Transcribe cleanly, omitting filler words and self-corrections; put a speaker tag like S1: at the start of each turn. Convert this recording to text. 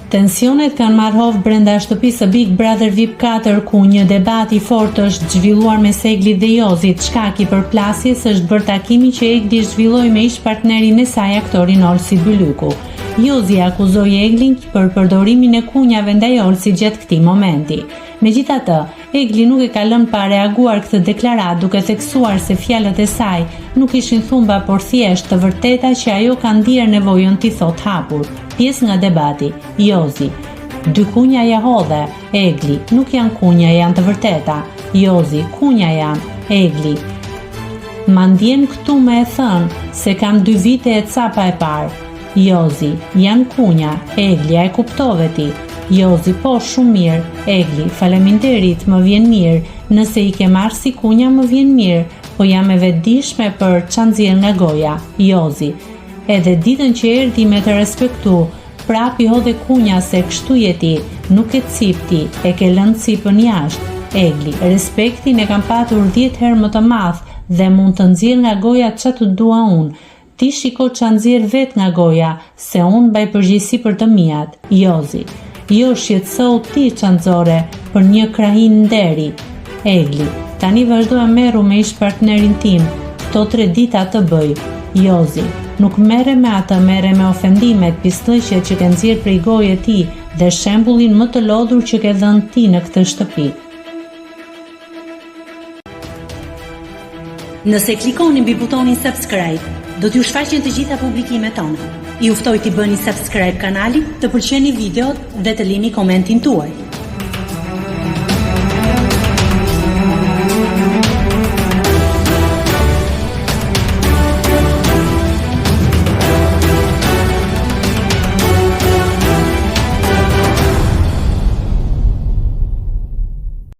S1: Tensionet kanë marrë hov brenda shtëpisë së Big Brother VIP 4, ku një debat i fortë është zhvilluar mes Eglit dhe Jozit. Shkak i përplasjes është bërë takimi që Egli zhvilloi me ish-partnerin e saj, aktorin Olsi Bylyku. Jozi akuzoi Eglin për përdorimin e kunjave ndaj Olsit gjatë këtij momenti. Megjithatë, Egli nuk e ka lënë pa reaguar këtë deklaratë duke theksuar se fjalët e saj nuk ishin thumba por thjesht të vërteta që ajo ka ndier nevojën t'i thotë hapur. Pjesë nga debati, Jozi, Dy kunja ia hodhe, Egli, nuk janë kunja janë të vërteta, Jozi, kunja janë, Egli, Ma ndjen këtu me e thënë se kam dy vite e ca pa e parë. Jozi, Janë kunja, Egli, a e kuptove ti? Jozi, Po, shumë mirë, Egli, Faleminderit, më vjen mirë, nëse i ke marrë si kunja më vjen mirë, po jam e vetëdijshme për ça nxjerr nga goja. Jozi, Edhe ditën që erdhi me të respektu, prapë i hodhe kunja se kështu je ti, nuk ke cipë ti, e ke lënë cipën jashtë. Egli, Respektin e kam patur dhjetë herë më të madh dhe mund të nxjerr nga goja ça të dua unë, Ti shiko ça nxjerr vetë nga goja, se unë mbaj përgjegjësi për të miat. Jozi. Jo, shqetësohu ti ça nxore për një krahinë nderi. Egli. Tani vazhdo e merru me ish partnerin tim, këto tre ditë atë bëj. Jozi. Nuk merrem me atë, merrem me ofendimet, pisllëqet që ke nxjerrë prej goje ti dhe shembullin më të lodhur që ke dhënë ti në këtë shtëpi.
S2: Nëse klikoni mbi butonin subscribe, do t'ju shfaqen të gjitha publikimet tona. Ju ftoj t'i bëni subscribe kanalit, të pëlqeni videot dhe të lini komentin tuaj.